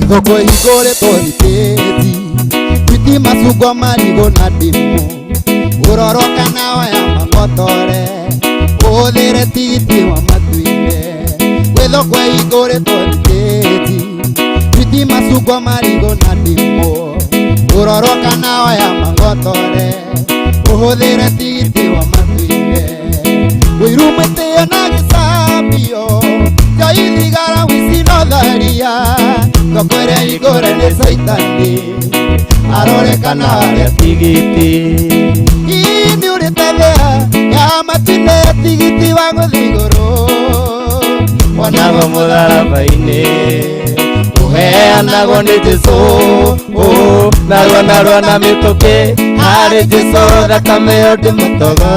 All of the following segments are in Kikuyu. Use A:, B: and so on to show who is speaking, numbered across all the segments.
A: Thoko ĩhingũrĩtwo thitĩti Thwiti macungwa marigũ na ndimũ Ũrorwo kana oya mang'otore Ũhũthĩre tigiti wa matu-inĩ Gwĩ thoko ĩhingũrĩtwo thitĩti Thwiti macungwa marigũ na ndimũ Ũrorwo kana oya mang'otore Ũhũthĩre tigiti wa matu-inĩ Ũiru mwĩtĩo na gĩcambio Njohi thigara wici na ũtharia Thoko ĩrĩa hingũre nĩ caitani Arore kana arĩa
B: tigiti
A: Ii nĩ ũrĩte thĩa ya matu-inĩ tigiti wa gũthiĩ igũrũ
B: Wonagwo mũtharaba-inĩ ũheanagwo nĩ Jesũ narua narua na mĩtũkĩ harĩ Jesũ thakame ĩyo ndĩmatoga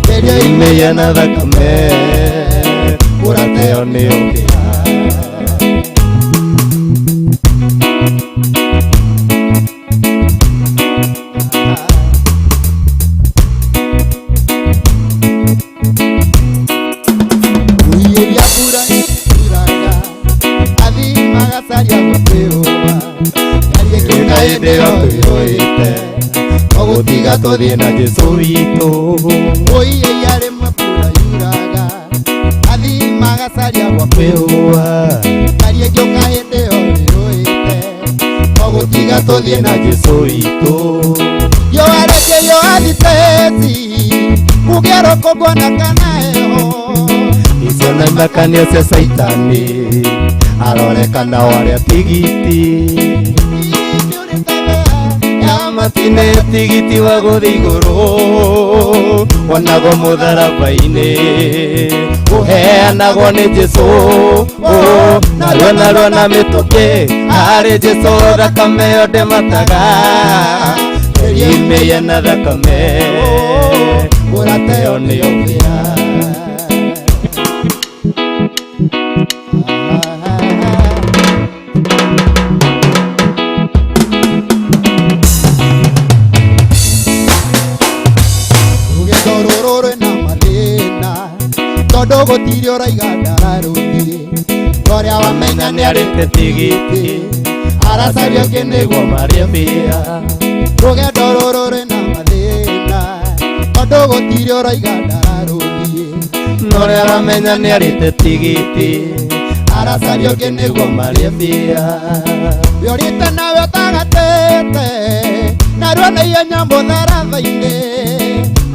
A: Geria
B: imĩye na thakame ũrateo nĩ ũkĩa
A: Huiĩria mbura ĩturaga Athii magacaria gũtĩũa Ngari
B: ĩka
A: ĩkĩũka
B: hĩndĩ ĩyo twĩyũĩte tũgũtiga tũthiĩ na Jesũ witũ
A: Huiĩria rĩmwe mbura yuraga Athii magacaria gwa
B: kwĩũa
A: Ngari ĩngĩũka hĩndĩ ĩyo wĩyũĩte
B: tũgũtiga tũthiĩ na Jesũ witũ
A: Yoareke yoathiteti Kũgĩa rũkũngũ na kana heho
B: icio na imakanio cia caitani arore kana warĩa tigiti matine tigiti wa gũthiĩ igũrũ wonagwo mũtharaba-inĩ ũheanagwo nĩ Jesũ narua narua na mĩtũkĩ harĩ Jesũ thakame ĩyo ndĩmataga imĩye na thakame ũrateo nĩ ũbĩa
A: Rũgendo rũrũ rwĩna mathĩna Tondũ gũtirĩ ũraiga ndararũthiĩ Ũrĩa wamenya
B: menya nĩarĩte tigiti aracaria ũngĩ nĩguo marĩe mbia
A: Rũgendo rũrũ rwĩna mathĩna Tondũ gũtirĩ ũraiga ndararũthiĩ
B: norĩa aramenya nĩarĩte tigiti aracaria ũngĩ nĩguo marĩe mbia
A: Wĩũrĩte nawe ũtagatĩte Narua na ihenya mũtharaba-inĩ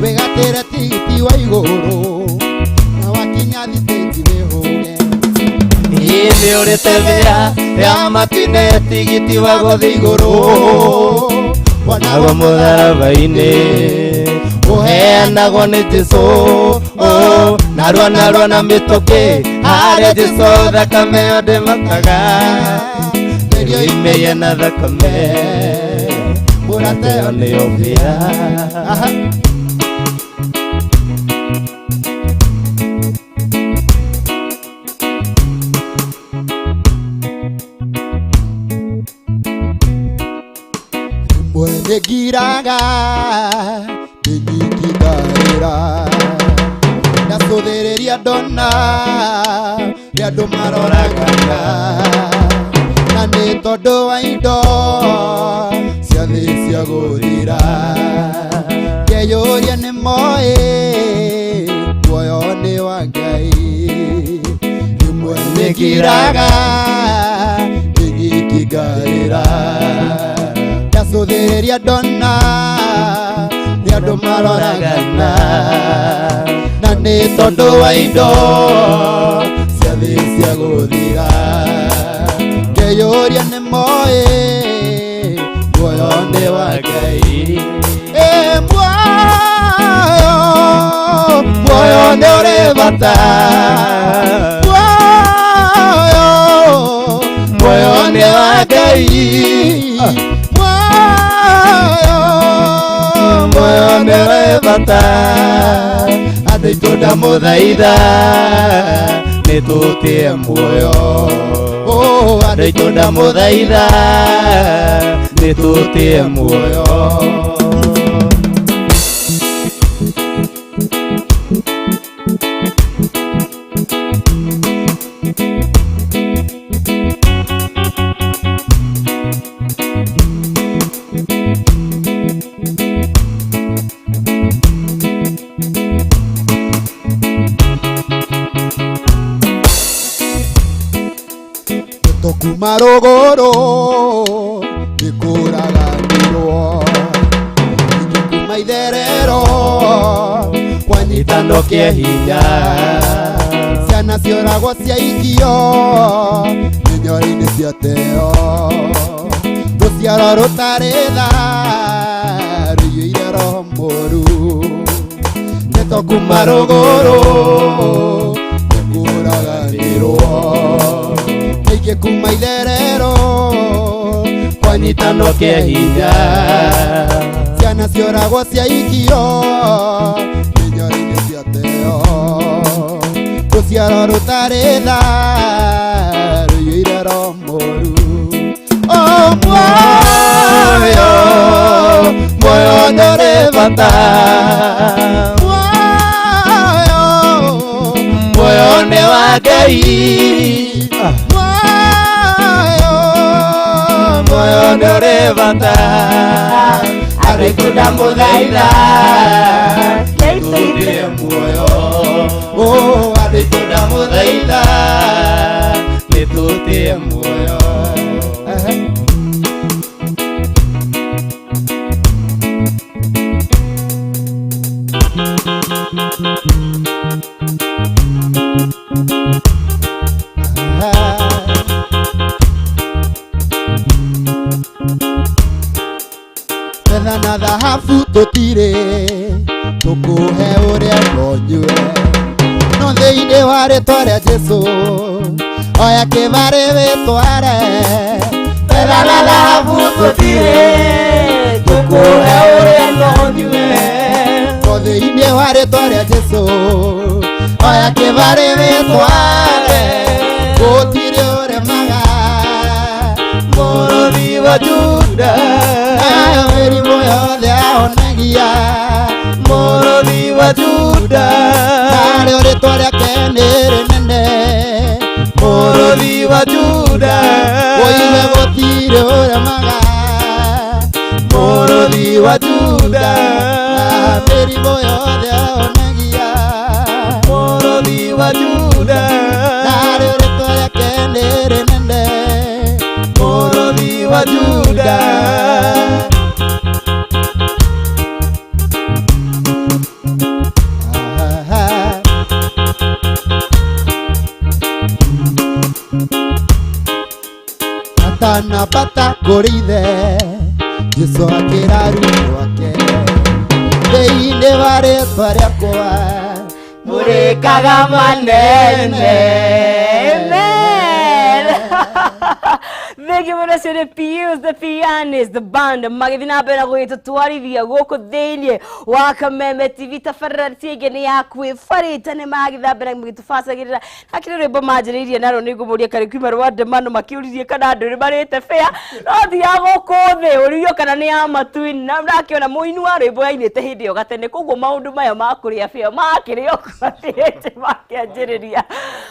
A: Wĩgatĩre tigiti wa igũrũ Na wakinya thitĩnji wĩhũge
B: Ĩĩ nĩũrĩte thĩa ya matu-inĩ tigiti wa gũthiĩ igũrũ wonagwo mũtharaba-inĩ ũheanagwo nĩ Jesũ narua narua na mĩtũkĩ harĩ Jesũ thakame ĩyo ndĩmataga irio imĩye na thakame ũrateo nĩ ũbĩa
A: Rĩmwe nĩngiraga ndĩ nyiki ngarĩra Ndacũthĩrĩria ndona ũrĩa andũ maroragana Na nĩ tondũ wa indo cia thĩ cia gũthira Ngeyũria nĩ moĩ muoyo nĩ wa Ngai Rĩmwe nĩngiraga ndĩ nyiki ngarĩra Ndacũthĩrĩria ndona nĩ andũ maroragana Na nĩ tondũ wa indo cia thĩ cia gũthira Ngeyũria nĩ moĩ muoyo nĩ wa Ngai Ĩ muoyo
B: muoyo nĩ ũrĩ bata
A: muoyo
B: muoyo nĩ wa Ngai
A: muoyo
B: muoyo nĩ ũrĩ bata andũ aitũ ndamũthaitha nĩ tũtĩe muoyo andũ aitũ ndamũthaitha nĩ tũtĩe muoyo.
A: Kuma rũgũrũ nĩkũraganĩrwo ingĩ kuma itherero
B: Kwanyitano kĩa hinya
A: ciana cioragwo ciaikio mĩnyoro-inĩ ciateo rũciaro rũtarĩ tha rũiyũire roho mũru nĩto kuma rũgũrũ nĩkũraganĩrwo ingĩ kuma itherero
B: Kwanyitano kĩa hinya
A: ciana cioragwo ciaikio mĩnyoro-inĩ ciateo rũciaro rũtarĩ tha rũiyũire roho mũru o muoyo
B: Muoyo ndũrĩ bata
A: muoyo
B: Muoyo nĩ wa Ngai
A: muoyo
B: Muoyo ndũrĩ bata Arĩ kũndamũthaitha Tũtire muoyo
A: oh
B: Arĩ kũndamũthaitha Nĩtũtĩe muoyo
A: Betha na thahabu tũtirĩ tũkũhe ũrĩa ũnyue no thĩinĩ wa rĩtwa rĩa Jesũ oya kĩbarĩ wĩtware
B: Betha na thahabu tũtirĩ tũkũhe ũrĩa ũnyue
A: no thĩinĩ wa rĩtwa rĩa Jesũ oya kĩbarĩ wĩtware gũtirĩ ũremaga
B: Mũrũthi wa Juda
A: nayo mĩrimũ yothe ahonagia
B: Mũrũthi wa Juda
A: narĩo rĩtwa rĩake nĩ rĩnene
B: Mũrũthi wa Juda
A: ũigue gũtirĩ ũremaga
B: Mũrũthi wa Juda
A: mĩrimũ yothe ahonagia
B: Mũrũthi wa Juda
A: narĩo rĩtwa rĩake nĩ rĩnene
B: Mũrũthi wa Juda
A: Atanambata kũrĩ ithe Jesũ akĩra arutwo ake thĩinĩ wa rĩtwa rĩakwa
C: Mũrĩkaga manene. Amen. Thank you muno cio nĩ Pius the pianist the band magĩthiĩ na mbere na gũgĩtũtwarithia gũkũ thĩinĩ wa Kameme TV tabarĩra ĩngĩ nĩ ya kwĩbarĩte nĩ magĩthiĩ na mbere magĩtũbacagĩrĩra hakĩrĩ rwĩmbo manjĩrĩirie narwo nĩ ngũmũria karĩ kiuma rwandamano makĩũririe kana andũ nĩ marĩte bĩa no ti ya gũkũ thĩ ũrio kana nĩ ya matuini na ndakĩona mũini wa rwĩmbo yainĩte hĩndĩ ĩyo gatene koguo maũndũ maya ma kũrĩa bĩa makĩrĩ o kuo ti hĩndĩ makĩanjĩrĩria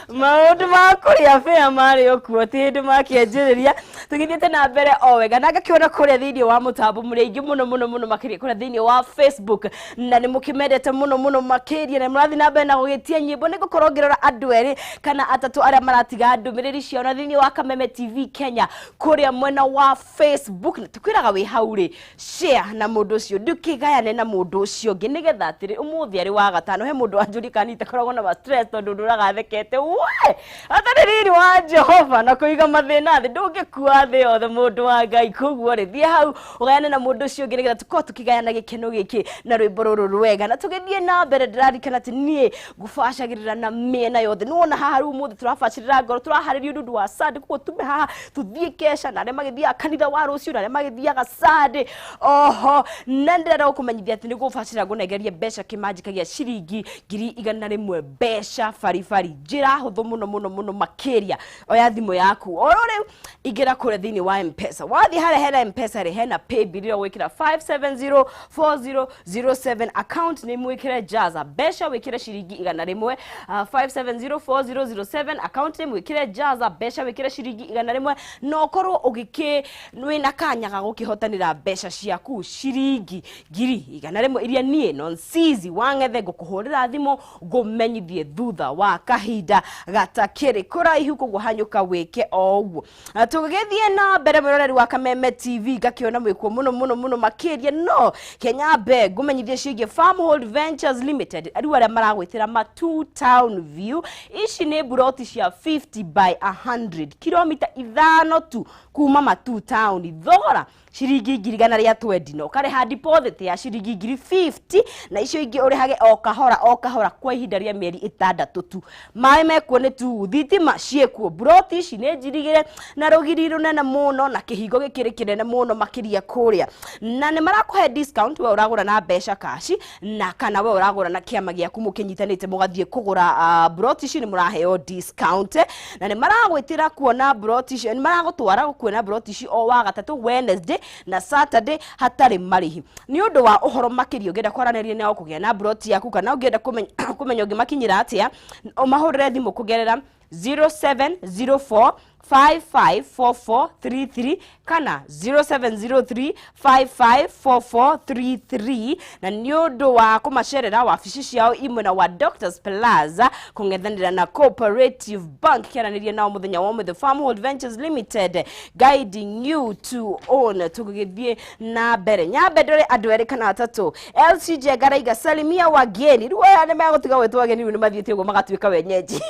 C: maũndũ ma kũrĩa bĩa marĩ o kuo ti hĩndĩ makĩanjĩrĩria tũgĩthiĩte na mbere o wega na ngakĩona kũrĩa thĩinĩ wa mũtambo mũrĩ aingĩ mũno mũno mũno makĩria kũrĩa thĩinĩ wa Facebook na nĩ mũkĩmendete mũno mũno makĩria na mũrathiĩ na mbere na gũgĩtia nyĩmbo nĩ ngũkorwo ngĩrora andũ erĩ kana atatũ arĩa maratiga ndũmĩrĩri ciao na thĩinĩ wa Kameme TV Kenya kũrĩa mwena wa Facebook na tũkwĩraga wĩ hau rĩ share na mũndũ ũcio ndũkĩgayane na mũndũ ũcio ũngĩ nĩgetha atĩrĩ ũmũthĩ arĩ wa gatano he mũndũ wanjũria kana itakoragwo na ma stress tondũ ndũraga thekete we atarĩ riri wa Jehova na kũiga mathĩna thĩ ndũngĩkua thĩ yothe mũndũ wa Ngai koguo rĩ thiĩ hau ũgayane na mũndũ ũcio ũngĩ nĩgetha tũkorwo tũkĩgayana gĩkeno gĩkĩ na rwĩmbo rũrũ rwega na tũgĩthiĩ na mbere ndĩrarikana atĩ niĩ ngũbacagĩrĩra na mĩena yothe nĩwona haha rĩu ũmũthĩ tũrabacĩrĩra ngoro tũraharĩria ũndũ wa Sunday koguo tume haha tũthiĩ kesha na arĩa magĩthiaga kanitha wa rũciũ na arĩa magĩthiaga Sunday oho na ndĩrenda gũkũmenyithia atĩ nĩngũbacĩrĩra ngũnengerie mbeca kĩmanjĩka gĩa ciringi 100,000 mbeca baribari njĩra hũthũ mũno mũno mũno makĩria oya thimũ yaku oro rĩu ingĩra Ingĩra kũrĩa thĩinĩ wa Mpesa, wathiĩ harĩa hena Mpesa rĩ, hena paybill ĩrĩa ũgwĩkĩra 5704007, account name wĩkĩre Jaza, mbeca wĩkĩre ciringi 100, 5704007, account name wĩkĩre Jaza, mbeca wĩkĩre ciringi 100, na ũkorwo ũgĩkĩ wĩna kanya ga gũkĩhotanĩra mbeca ciaku ciringi 100,000 iria niĩ Nonsizi Wang'ethe ngũkũhũrĩra thimũ ngũmenyithie thutha wa kahinda gatakĩrĩ kũraihu. Koguo hanyũka wĩke o ũguo. Tũgĩthiĩ na mbere, mwĩroreri wa Kameme TV, ngakĩona mwĩkuo mũno mũno mũno makĩria, no Kenyambe ngũmenyithie ciĩgiĩ Farmhold Ventures Limited, rĩu arĩa maragwĩtĩra Matu Town View. Ici nĩ mburoti cia 50 by 100, kilomita 5 tu kuma Matu Town, thogora ciringi 120,000, na ũkarĩha deposit ya ciringi 50,000, na icio ingĩ ũrĩhage o kahora o kahora kwa ihinda rĩa mĩeri 6 tu. Maĩ mekuo nĩ tu, thitima ciĩkuo. Mburoti ici nĩ njirigĩre na rũgiri rũnene mũno na kĩhingo gĩkĩrĩ kĩnene mũno makĩria kũrĩa, na nĩ marakũhe discount we ũragũra na mbeca kaci na kana we ũragũra na kĩama gĩaku mũkĩnyitanĩte mũgathiĩ kũgũra mburoti ici, nĩ mũraheo discount. Na nĩ maragwĩtĩra kuona mburoti ici, nĩ maragũtwara kuona mburoti ici o wa gatatũ, Wednesday na Saturday, hatarĩ marĩhi. Nĩ ũndũ wa ũhoro makĩria, ũngĩenda kwaranĩria nao kũgĩa na mburoti yaku, kana ũngĩenda kũmenya ũngĩmakinyĩra atĩa, ũmahũrĩre thimũ kũgerera 0704 554433 kana 0703 554433. Na nĩ ũndũ wa kũmacerera, wabici ciao imwe na wa Doctors Plaza kũng'ethanĩra na Cooperative Bank. Kĩaranĩria nao mũthenya wa ũmũthĩ. Farmhold Ventures Limited, guiding you to own. Tũgĩthiĩ na mbere, nyambe ndore andũ erĩ kana atatũ. LCJ Garaiga, salimia wageni. Rĩu aya nĩ megũtiga gwĩtwo ageni, rĩu nĩ mathiĩte ũguo magatuĩka wenyeji.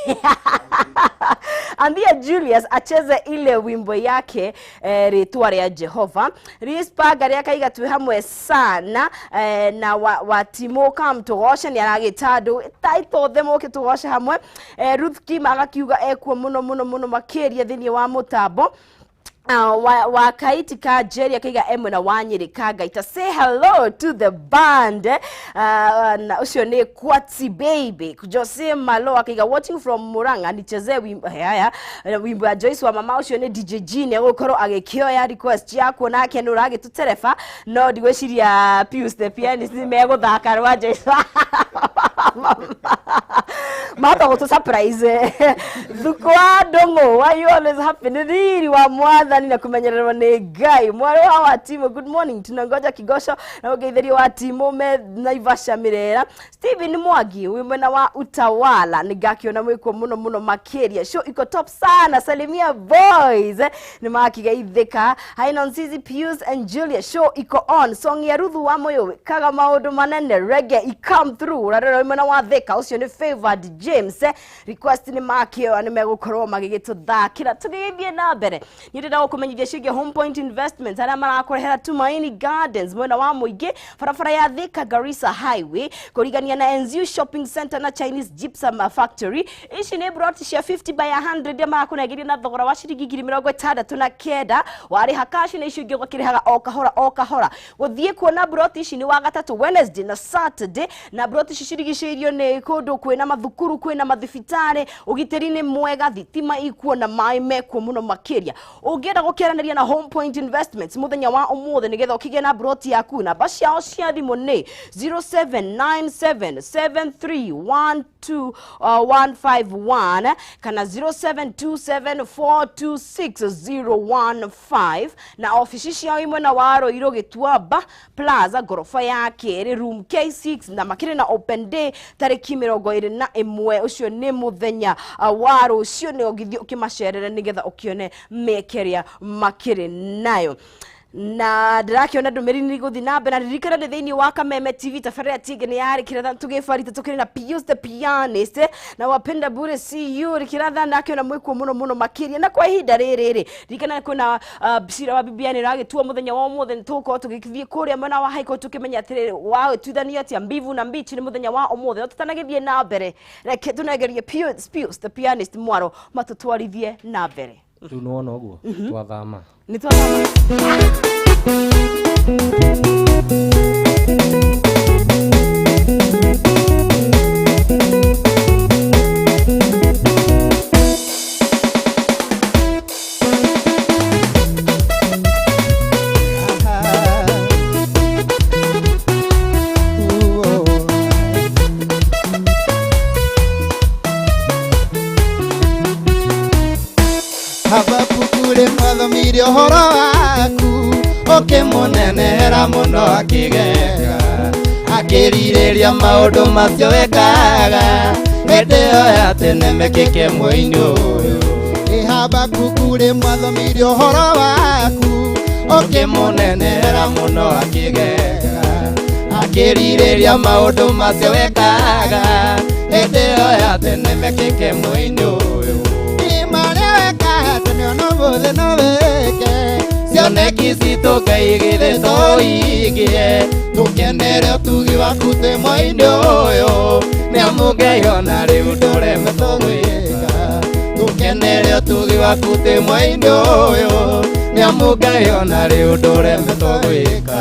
C: Ambia Julius acheze ile wimbo yake, Rĩtwa rĩa Jehova. Rispa Ngaria kaiga twĩ hamwe sana, na wa, watimo kamtũgoce, nĩ aragĩta andũ taitothe moke tũgoce hamwe. Ruth Kim agakiuga ekuo mũno mũno mũno makĩria thĩinĩ wa mũtambo. Wa Kaiti ka Jerry akaiga emwe na Wanyiri ka Gaita, say hello to the band. Na ucio ni Kwati Baby. Jose Malo akaiga watching from Murang'a, nichezee wimbo haya, wimbo ya Joyce wa mama. Ucio ni DJ G, ni gukorwo agikioya request yaku nake nĩ ũragĩtũtereba, no ndigwĩciria Pius the Pianist nĩ megũthaka rwa Joyce wa mama, mahota gũtũ surprise. Thuku wa ndũng'ũ, why you always happy? Nĩ riri wa mwathani na kũmenyererwo nĩ Ngai. Mwarĩ wa Watimo, good morning, tunangoja kigosho na ũgeithĩrio wa Timo me Naivasha Mirera. Stephen Mwangi wĩ mwena wa Utawala, nĩ ngakĩona mwĩkuo mũno mũno makĩria. Show iko top sana, salimia boys, nĩ makigeithĩka. Hi Nonsizi, Pius and Julia, show iko on. Song ya Ruthu wa Moyo kaga maũndũ manene, reggae i come through. Ũrarora mwena wa Thika, ũcio nĩ Favored James, request nĩ makĩoya, nĩ megũkorwo magĩgĩtũthakĩra. Tũgĩgĩthiĩ na mbere, nĩ ndĩrenda gũkũmenyithia ciĩgiĩ Home Point Investments, arĩa marakũrehera Tumaini Gardens mwena wa mũingĩ, barabara ya Thika Garissa Highway, kũrigania na Enziu Shopping Center na Chinese Gypsum Factory. Ici nĩ broti cia 50 by 100 iria marakũnengeria na thogora wa ciringi 69,000, warĩha cash, na icio ingĩ ũgakĩrĩhaga o kahora o kahora. Gũthiĩ kuona broti ici nĩ wa gatatũ, Wednesday na Saturday. Na broti ici cirigicĩirio nĩ kũndũ kwĩna mathukuru, kwĩna mathibitarĩ, ũgitĩri nĩ mwega, thitima ikuo na maĩ mekuo mũno makĩria. Ũngĩenda gũkĩaranĩria na Home Point Investments mũthenya wa ũmũthĩ nĩgetha ũkĩgĩe na broti yaku, namba ciao cia thimũ nĩ 07977312 151 kana 0727426015, na ofici ciao imwe na wa Ruiru Gĩtuamba Plaza, ngoroba ya kerĩ, room K6, na makĩrĩ na open day tarĩki 21, ũcio nĩ mũthenya wa rũciũ. Nĩ ũngĩthiĩ ũkĩmacerere nĩgetha ũkĩone mĩeke ĩrĩa makĩrĩ nayo. Na ndĩrakĩona ndũmĩrĩri nĩ igũthiĩ na mbere, na ririkana nĩ thĩinĩ wa Kameme TV, tabarĩra tingĩ nĩ yarĩ kĩratha tũgĩbarita, tũkĩrĩ na Pius the Pianist na wapenda bure. See you kĩratha, ndakĩona mwĩkuo mũno mũno makĩria. Na kwa ihinda rĩrĩ rĩ, ririkana kwĩna cira wa BBI nĩ ũragĩtuo mũthenya wa ũmũthĩ. Nĩ tũgũkorwo tũgĩthiĩ kũrĩa mwena wa High Court tũkĩmenya atĩrĩrĩ wagĩtuithanio atĩa mbivu na mbichi nĩ mũthenya wa ũmũthĩ. No tũtanagĩthiĩ na mbere, reke tũnengerie Pius the Pianist mwaro matũtwarithie na mbere.
B: Rĩu nĩ wona ũguo twathama.
C: Nĩ twathama.
B: Ũkĩmũnenera mũno akĩgega akĩrirĩria maũndũ macio wekaga hĩndĩ ĩyo ya tene mekĩke mwei-inĩ ũyũ.
A: Ĩ Habakuku rĩ mwathomire ũhoro waku
B: Ũkĩmũnenera mũno akĩgega akĩrirĩria maũndũ macio wekaga hĩndĩ ĩyo ya tene mekĩke mwei-inĩ ũyũ.
A: Ĩ marĩa wekaga tene ona ũmũthĩ no wĩke
B: Cioneki citũ Ngai githĩ to ũhingie tũkenere ũtugi waku twĩ mwei-inĩ ũyũ nĩ amu Ngai ona rĩu ndũremetwo gwĩka tũkenere ũtugi waku twĩ mwei-inĩ ũyũ nĩ amu Ngai ona rĩu ndũremetwo gwĩka.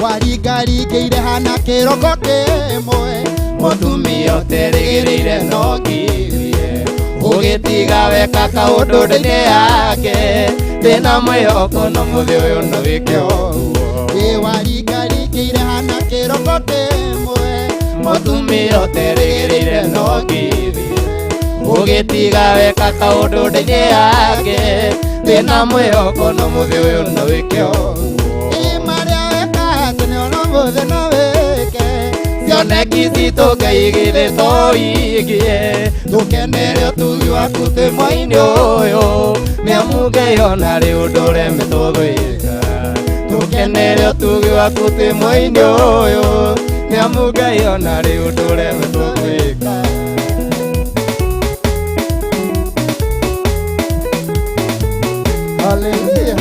A: Waringaringĩire hana kĩroko kĩmwe
B: Mũtumia ũterĩgĩrĩire no ngirie ũgĩtiga weka kaũndũ ndĩ yake ndĩna mwĩhoko no mũthĩ ũyũ no wĩke ũguo.
A: Ĩ waringaringĩire hana kĩroko kĩmwe
B: Mũtumia ũterĩgĩrĩire no ngirie ũgĩtiga weka kaũndũ ndĩ yake ndĩna mwĩhoko no mũthĩ ũyũ no wĩke ũguo.
A: Ĩ marĩa wekaga tene ona ũmũthĩ no wĩke
B: Cioneki citũ Ngai githĩ to ũhingie tũkenere ũtugi waku twĩ mwei-inĩ ũyũ nĩ amu Ngai ona rĩu ndũremetwo gwĩka tũkenere ũtugi waku twĩ mwei-inĩ ũyũ nĩ amu Ngai ona rĩu ndũremetwo gwĩka.
A: Hallelujah.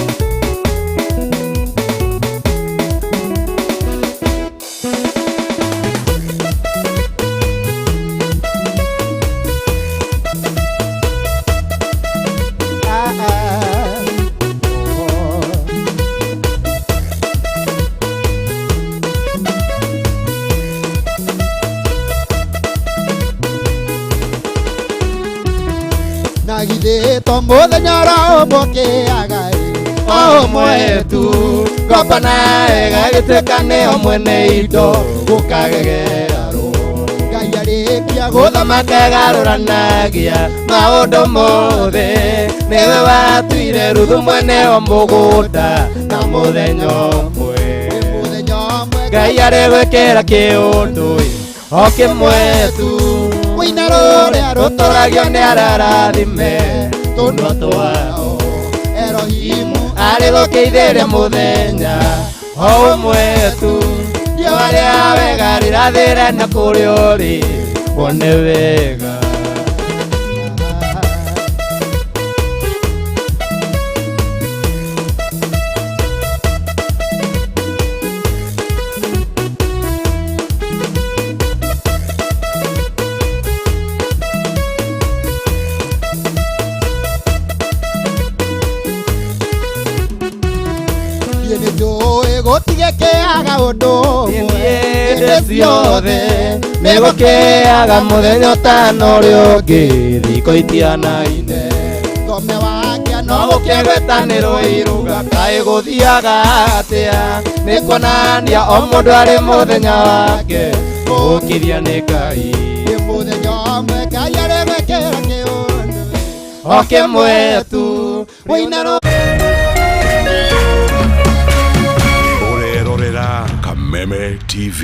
A: Ah, ah. Oh. Na githĩ to mũthenya oro ũmwe ũkĩaga ĩ
B: O ũmwe tu ngomba nawe gagĩtuĩka nĩo mwene indo gũkagegerarwo
A: Ngai arĩkia
B: gũthamaka ĩgarũranagia maũndũ mothe nĩwe watuire Ruthu mwene o mũgũnda na mũthenya ũmwe
A: mũthenya ũmwe
B: Ngai arĩgwĩkĩra kĩũndũ o kĩmwe tu
A: wĩina rũrĩa
B: rũtũragio nĩ ararathime tũnua twao
A: Erohimu
B: arĩgũkĩithĩria mũthenya o ũmwe tu riũa rĩa wega rĩrathĩre na kũrĩa ũrĩ wone wega.
A: Niĩ nĩ njũĩ gũtigĩkĩaga ũndũ ũmwe
B: Hĩndĩ ciothe nĩgũkĩaga mũthenya ũtana ũrĩa ũngĩ thikũ itianaine
A: Thome wake
B: no gũkĩgwetanĩrwo iruga kaĩ gũthiaga atĩa nĩ kuonania o mũndũ arĩ mũthenya wake gũkithia nĩ Ngai
A: nĩ mũthenya ũmwe Ngai arĩgwĩkĩra kĩũndũ
B: o kĩmwe tu
A: wĩina rũ
D: Ũrerorera Kameme TV.